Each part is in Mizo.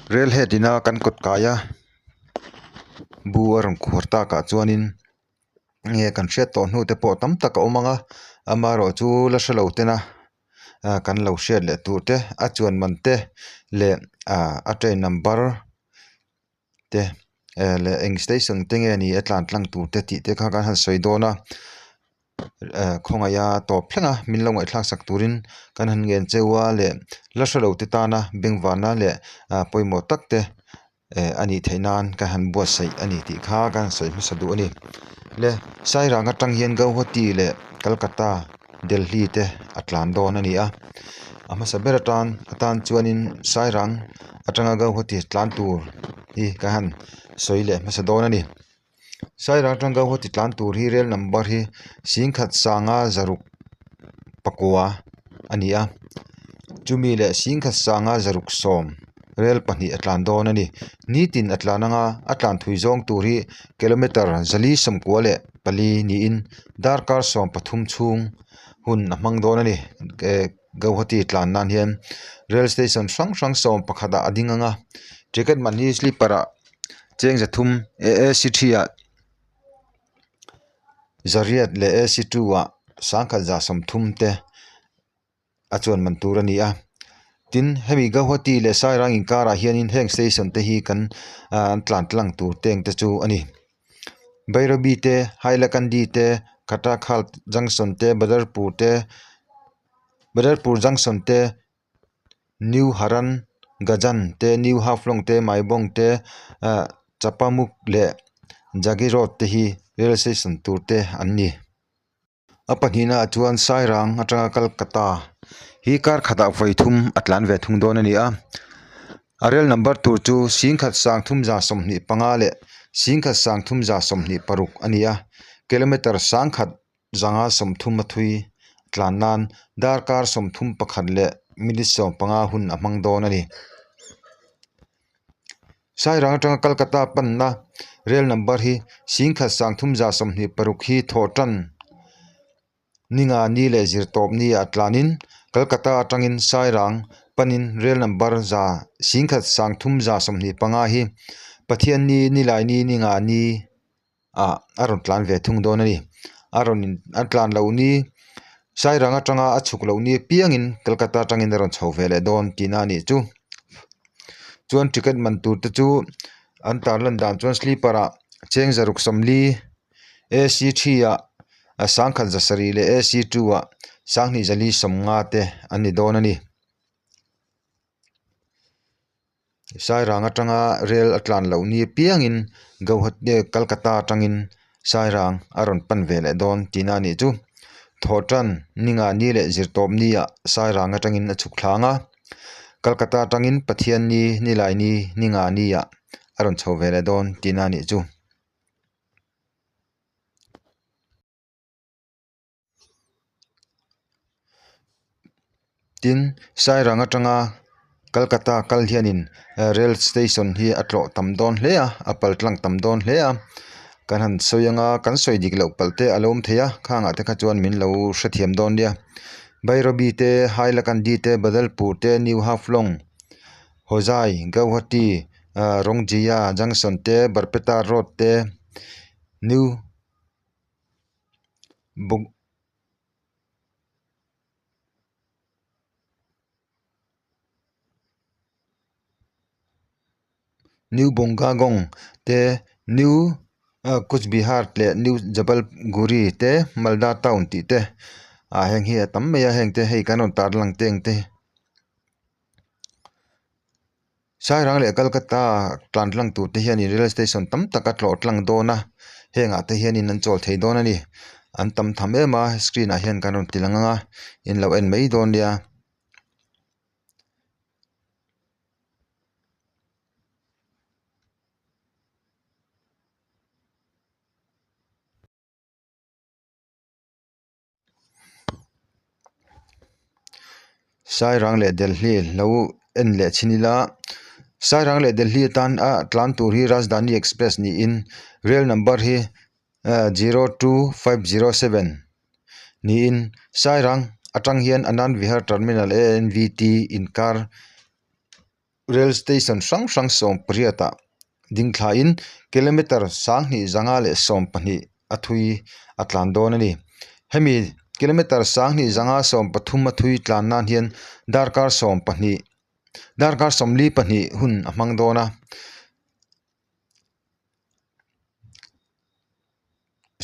Rail head ina kan kawt kai a bu a rawn khuar takah chuanin nge kan hriat tawh hnu te pawh tam tak a awm ang a amaherawhchu la hrelo tena ah kan lo hriat leh tur te a chuan man te leh ah a train number te eh leh eng station te nge ni a tlan tlang tur te tih te kha kan han sawi dawn a eh khawngaih a tawp thleng a min lo ngaihthlak sak turin kan han ngen cheu a leh la hrelo te tana bengvarna leh ah pawimawh tak te eh a nih theih nan ka han buatsaih a ni tih kha ka han sawi hmasa duh a ni le Sairang atang hian Guwahati leh Calcutta Delhi te a tlan dawn a ni a a hmasa ber atan atan chuanin Sairang atanga Guwahati tlan tur hi ka han sawi leh hmasa dawn a ni. Sairang atang Guwahati tlan tur hi rel number hi singkhat sanga zaruk pakua a ni a chumi leh singkhat sanga zaruk sawm rel pahnih a tlan dawn a ni nitin a tlan anga a tlan thui zawng tur hi kilometer zali sawmkua leh pali niin darkar 13 chhung hun a hmang dawn a ni eh Guwahati tlan nan hian rail station hrang hrang 11 ah a ding anga ticket man hi sleeper ah cheng 300 A_A_C three ah zariat leh A_C two ah 1130 te a chuan man tur a ni a tin hemi Guwahati leh Sairang inkarah hianin heng station te hi kan ah an tlan tlang tur teng te chu a ni Bairabi te Hailakandi te Katakhal junction te Badarpur te Badarpur junction te New Haran Gajan te New Haflong te Maibong te ah Chapamuk leh Jagiroad te hi rail station tur te an ni. A pahnihna ah chuan Sairang atanga Calcutta hi kar khatah vawi thum a tlan ve thung dawn a ni a a rel number tur chu singkhat sang thum za 25 leh singkhat sang thum za 26 a ni a kilometer sangkhat zanga 30 a thui tlan nan darkar 31 leh minute 15 hun a hmang dawn a ni. Sairang atanga Calcutta panna rel number hi singkhat sang thum za 26 hi thawh tan ninga ni leh zir tawp ni ah tlanin Calcutta atangin Sairang panin rel number za singkhat sang thum za 25 hi Pathian ni nilai ni ninga ni ah a rawn tlan ve thung dawn a ni a rawn in a tlan loh ni Sairang atanga a chhuk loh ni apiangin Calcutta atangin a rawn chho ve leh dawn tihna a nih chu chuan ticket man tur te chu an tar lan dan chuan sleeper ah cheng zaruk 40 A_C three ah 1700 leh A_C two ah 2450 te an ni dawn a ni. Sairang atanga rel a tlan loh ni apiangin Guwahati Calcutta atangin Sairang a rawn pan ve leh dawn tihna a nih chu. Thawhtan ninga ni leh zirtawp ni ah Sairang atangin a chhuk thlang a, Calcutta atangin Pathian ni nilai ni ninga ni ah a rawn chho ve leh dawn tihna a nih chu. Tin Sairang atanga Calcutta kal hianin rail station hi a tlawh tam dawn hle a a pal tlang tam dawn hle a kan han sawi anga kan sawi dik loh palh te a lo awm thei a khangah te kha chuan min lo hrethiam dawn nia Bairabi te Hailakandi te Badalpur te New Haflong Hojai Guwahati ah Rongjia junction te Barpeta road te New bawk. New Bongaigaon te New ah Coochbehar leh New Jalpaiguri te Malda town tih te ah heng hi a tam mai a heng te hei kan rawn tarlang te ang te. Sairang leh Calcutta tlan tlang tur te hianin rail station tam tak a tlawh tlang dawn a hengah te hianin an chawl thei dawn a ni an tam tham em a screen ah hian kan rawn ti lang ang a in lo en mai dawn nia. Sairang leh Delhi lo en leh chhin ila Sairang leh Delhi atan a tlan tur hi Rajdhani express niin rail number hi 02507 niin Sairang atang hian Anand Vihar terminal A_N_V_T inkar. Rail station hrang hrang 18 ah ding thlain kilometre 2512 a thui a tlan dawn a ni. Hemi kilometre 2513 a thui tlan nan hian darkar 12 darkar 42 hun a hmang dawn a.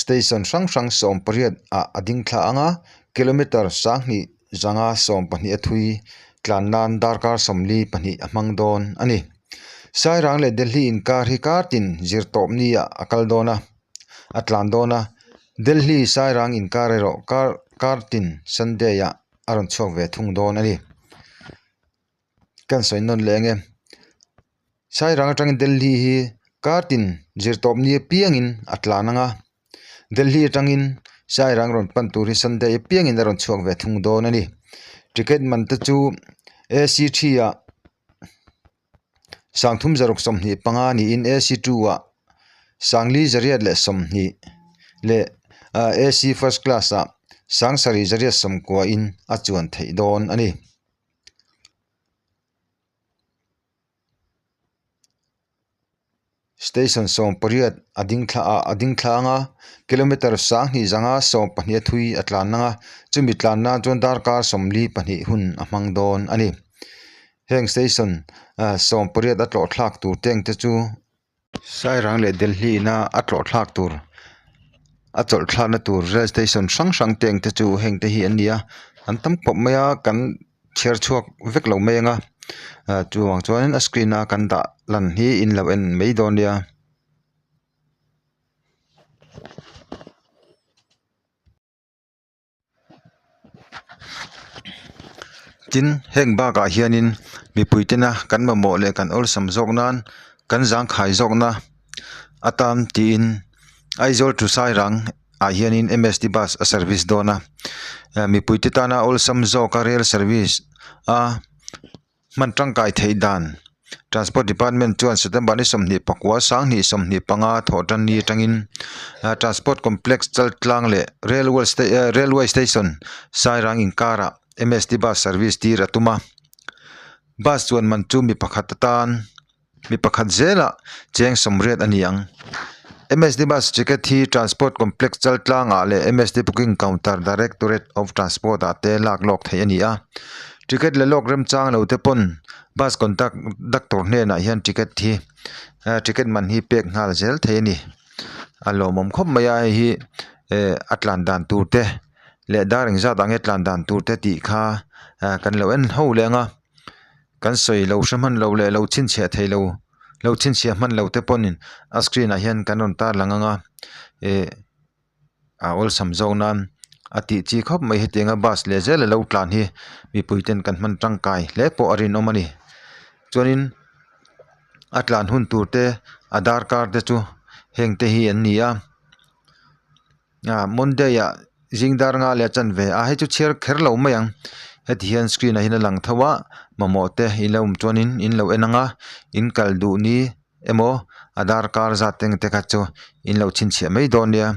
Station hrang hrang 18 ah a ding thla ang a, kilometre 2512 a thui tlan nan darkar 42 a hmang dawn a ni. Sairang leh Delhi inkar hi kar tin zir tawp ni ah a kal dawn a, a tlan dawn a, Delhi Sairang inkar erawh kar kar tin Sunday ah a rawn chhuak ve thung dawn a ni. Kan sawi nawn leh ang e. Sairang atangin Delhi hi kar tin zirtawp ni apiangin a tlan ang a, Delhi atangin Sairang rawn pan tur hi Sunday apiangin a rawn chhuak ve thung dawn a ni. Ticket man te chu AC 3 ah 3625 niin AC 2 ah 4,120 leh AC first class ah 7,890 in a chuan theih dawn a ni. Station 18 a ding thla ah a ding thla ang a kilometre 2512 a thui a tlan ang a chumi tlan nan chuan darkar 42 hun a hmang dawn a ni. Heng station 18 a tlawh thlak tur te ang te chu. Sairang leh Delhi ina a tlawh thlak tur a chawlh thlakna tur rail station hrang hrang te ang te chu heng te hi an ni a an tam khawp mai a kan chhiar chhuak vek lo mai ang a ah chuvang chuan a screen a kan dah lan hi in lo en mai dawn nia. Tin heng bakah hianin mipui tena kan mamawh leh kan awlsam zawk nan kan zangkhai zawkna atan tiin Aizawl to Sairang ah hianin M S T bus a service dawn a mipui te tana awlsam zawka rail service a. Hman tangkai theih dan, Transport Department chuan September ni 29 2025 thawh tan ni atangin Transport Complex Chaltlang leh Railway Station Sairang inkarah MST Bus Service tir a tum a. Bus chuan man chu mi pakhat atan Mi pakhat zelah cheng 80 a ni ang. MSD bus ticket hi Transport Complex Chaltlangah leh MSD Booking Counter Directorate of Transport ah te lak lawk theih a ni a. Ticket la lawk remchang lo te pawn bus conductor hnenah hian ticket hi ticket man hi pek nghal zel theih a ni. A lawmawm khawp mai a hei hi a tlan dan tur te leh dar engzat ah nge tlan dan tur te tih kha kan lo en ho leh ang a. Kan sawi lo hre hman lo leh lo chhinchhiah thei lo lo chhinchhiah hman lo te pawhin a screen ah hian kan rawn tar lang ang a ih a awlsam zawk nan a tih chi khawp mai hetiang a bus leh zel a lo tlan hi mipui ten kan hman tangkai hle pawh a rinawm a ni chuanin a tlan hun tur te a darkar te chu heng te hi an ni a. Ah Monday ah zing dar nga leh a chanve a hei chu chhiar kher lo mai ang heti hian screen ah hian a lang tho a mamawh te in lo awm chuanin in lo en ang a in kal duh ni emaw a darkar zat eng te kha chu in lo chhinchhiah mai dawn nia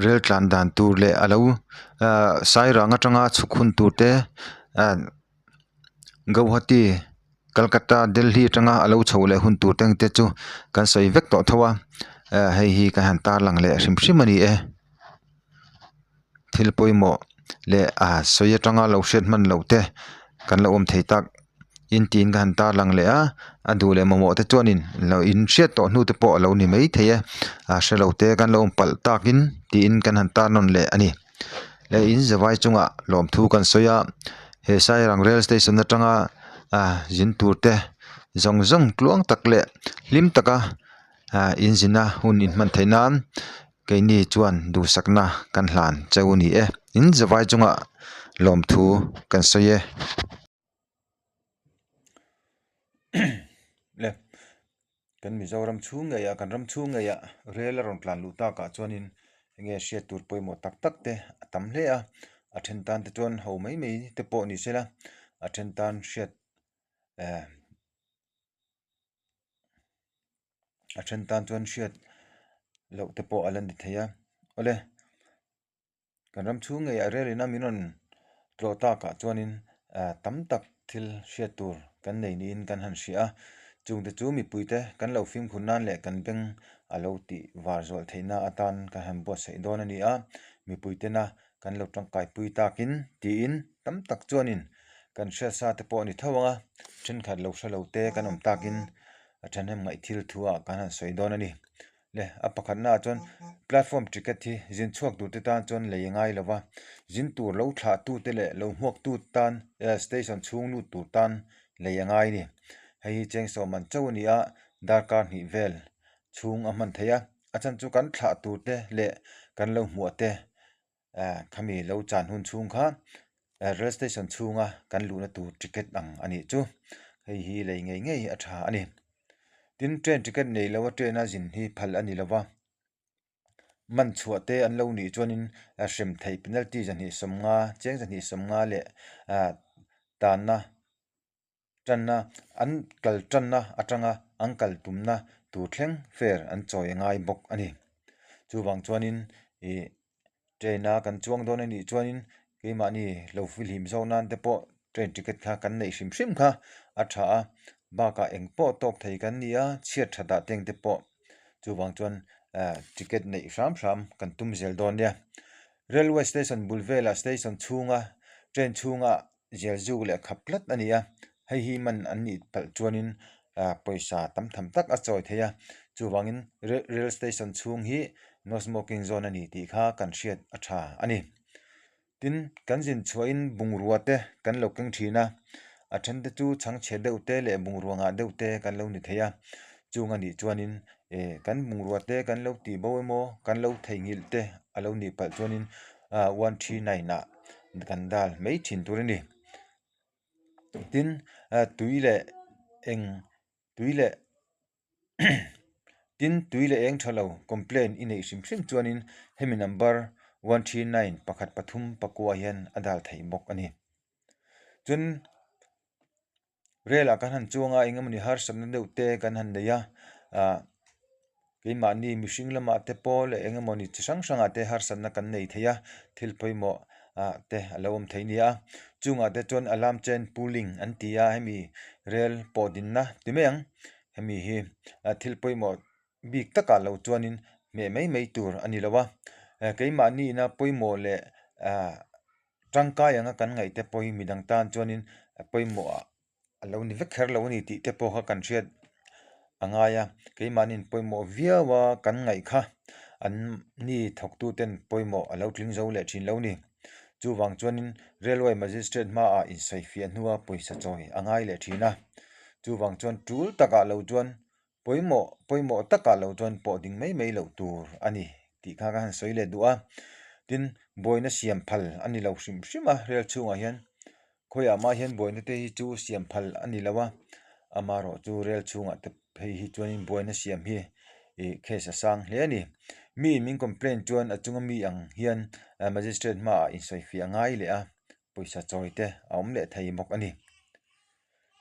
rel tlan dan tur leh a lo ah sairang atanga chhuk hun tur te ah. Guwahati Calcutta Delhi atanga a lo chho leh hun tur te ang te chu kan sawi vek tawh tho a eh hei hi ka han tarlang leh hrim hrim a ni e thil pawimawh leh ah sawi atanga lo hriat hman loh te kan lo awm thei tak in tiin ka han tarlang leh a a duh leh mamawh te chuanin lo in hriat tawh hnu te pawh a lo ni mai thei e ah hre lo te kan lo awm palh takin tiin kan han tar nawn leh a ni. Leh in zavai chungah lawmthu kan sawi a he Sairang rail station atanga ah zin tur te zawng zawng tluang tak leh hlim taka ah in zin a hun in hman theih nan keini chuan duhsakna kan hlan cheu a ni e in zavai chungah lawmthu kan sawi e. Le kan Mizoram chhung ngeiah kan ram chhung ngeiah rel a rawn tlan luh takah chuanin enge hriat tur pawimawh tak tak te a tam hle a a then tan te chuan ho mai mai te pawh ni sela a then tan hriat eh a then tan chuan hriat loh te pawh a la ni thei a awle. Kan ram chhung ngeiah rel ina min rawn tlawh takah chuanin tam tak thil hriat tur kan nei niin kan han hria a, chungte chu mipuite kan lo fimkhur nan leh kan beng a lo tih var zual theihna atan kan han buatsaih dawn a ni a, mipuitena kan lo tangkai pui takin tiin tam tak chuanin kan hriat sa te pawh a ni tho ang a, thenkhat lo hre lo te kan awm takin a thahnem ngaih thil thu ah kan han sawi dawn a ni. Le a pakhatna ah chuan platform ticket hi zin chhuak tur te tan chuan lei a ngai lo va, zin tur lo thlah tu te leh lo hmuak tu tan station chhung lut tur tan lei a ngai a ni. Hei hi cheng sawm an chauh a ni a, darkar hnih vel chhung a hman theih a, a chhan chu kan thlah tur te leh kan lo hmuah te eh khami lo chan hun chhung kha eh rail station chhunga kan luhna tur ticket ang a nih chu hei hi lei ngei ngei a tha a ni tin train ticket nei lo a train a zin hi phal a ni lo va man chhuah te an lo nih chuanin a hrem theih penalty zahnih sawmnga cheng zahnih sawmnga leh ah tanna. Tanna, an kal tanna atanga an kal tumna tur thleng fare an chawi a ngai bawk a ni. Chuvang chuanin ih train a kan chuang dawn a nih chuanin keimahni lo fihlim zawk nan te pawh train ticket kha kan neih hrim hrim kha a tha a, bakah eng pawh tawk thei kan ni a, chhiat that ah teng te pawh chuvang chuan ah ticket neih hram hram kan tum zel dawn nia. Railway station bul velah station chhunga train chhunga Zial zuk leh khap tlat a ni a, hei hi man an nih palh chuanin ah pawisa tam tham tak a chawi thei a, chuvangin rail station chhung hi no smoking zone a ni tih kha kan hriat a tha a ni. Tin, kan zin chhuahin bungrua te kan lo keng thin a, a then te chu chhangchhe deuh te leh bungrua ngah deuh te kan lo ni thei a, chung a nih chuanin eh kan bungrua te kan lo tih bo emaw kan lo theihnghilh te a lo nih palh chuanin ah one 39 ah. Kan dal mai thin tur a ni. Tin, tui leh eng tui leh tin tui leh eng tha lo complaint i neih hrim hrim chuanin hemi number 139 pakhat pathum pakua hian a dal theih bawk a ni. Chuan Rail ah kan han chuang a eng emawni harsatna deuh te kan han nei a ah keimahni mihring lamah te pawh leh eng emawni chi hrang hrangah te harsatna kan nei thei a thil pawimawh ah te a lo awm thei nia chungah te chuan alarm chain pulling an ti a hemi rail pawh dinna ti mai ang hemi hi thil pawimawh bik takah lo chuanin hmeh mai mai tur a ni lo a keimahni ina pawimawh leh ah. Tangkai anga kan ngaih te pawh hi midang tan chuanin a pawimawh ah a lo ni vek kher lo a ni tih te pawh kha kan hriat a ngai a, keimahniin pawimawh viau a kan ngaih kha an ni thawktu ten pawimawh a lo tling zo leh thin lo a ni. Chuvang chuanin railway magistrate hmaah insawifiah hnua pawisa chawi a ngai leh thin a, chuvang chuan tul takah lo chuan Pawimawh, pawimawh takah lo chuan pawh ding mai mai loh tur a ni tih kha ka han sawi leh duh a. Tin, buaina siam phal a ni lo hrim hrim a, rel chhungah hian khawiah mah hian buaina te hi chu siam phal a ni lo a, amaherawh chu rel chhungah te phei hi chuanin buaina siam hi ih case a sang hle a ni. Mi in min complaint chuan a chunga mi ang hian magistrate hmaah insawifiah a ngai leh a, pawisa chawi te a awm leh thei bawk a ni.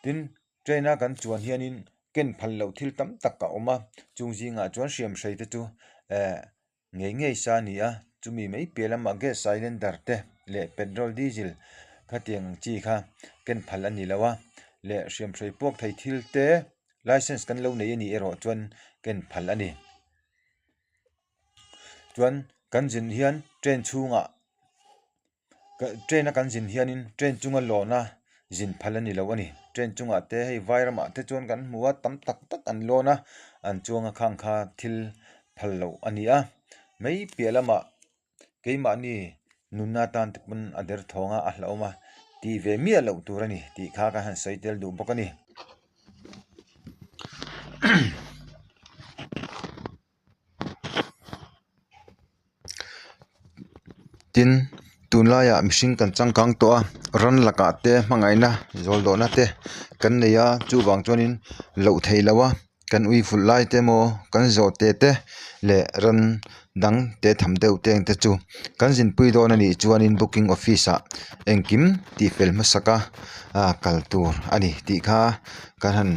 Tin, Train a kan chuan hianin ken phal loh thil tam tak a awm a, chung zingah chuan hriamhrei te chu eh ngei ngei sa a ni a, chumi mai piah lamah gas cylinder te leh petrol diesel khatiang ang chi kha ken phal a ni lo a, leh hriamhrei puak thei thil te license kan lo nei a nih erawh chuan ken phal a ni. Chuan kan zin hian train chhungah. Train a kan zin hianin train chunga lawn a zin phal a ni lo a ni train chungah te hei vai ramah te chuan kan hmu a tam tak tak an lawn a an chuang a khang kha thil phal loh a ni a mai piah lamah keimahni nunna tan te pawn a derthawng a a hlauhawm a tih ve miah loh tur a ni tih kha ka han sawi tel duh bawk a ni. Tin, tunlaiah mihring kan changkang tawh a, ran lakah te hmangaihna zawl dawhna te kan nei a, chuvang chuanin loh theih loh a kan ui vulh lai te emaw kan zawh te te leh ran dang te tham deuh te ang te chu kan zinpui dawn a nih chuanin booking office ah engkim tih fel hmasak a ah kal tur a ni tih kha kan han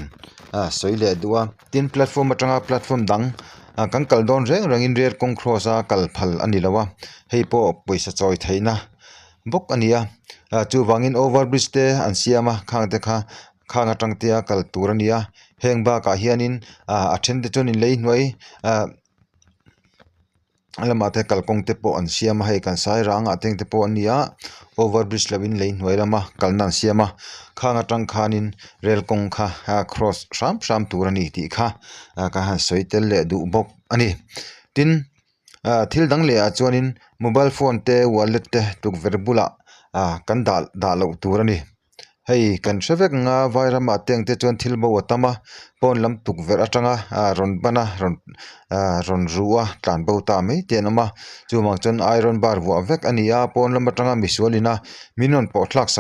ah sawi leh duh a. Tin, platform atanga platform dang ah kan kal dawn reng rengin rail kawng cross a kal phal a ni lo a, hei pawh pawisa chawi theihna bawk a ni a. Chuvangin over bridge te an siam a khang te kha khang atang te a kal tur a ni a heng bakah hianin ah a then te chuan in lei hnuai ah lamah te kalkawng te pawh an siam a hei kan sai rangah te te pawh an ni a over bridge lo in lei hnuai lama kalna an siam a khang atang khanin rel kawng kha a cross hram hram tur a ni tih kha ah ka han sawi tel leh duh bawk a ni tin ah thil dang leh ah chuanin mobile phone te wallet te tukverh bulah ah kan dah dah loh tur a ni. Hei kan hre vek ang a vai ramah te ang te chuan thil bo a tam a pawn lam tukverh atanga ah rawn ban a rawn ah rawn ruh a tlan bo ta mai te an awm a chuvang chuan iron bar vuah vek a ni a pawn lam atanga misual in a min rawn pawh thlak sak.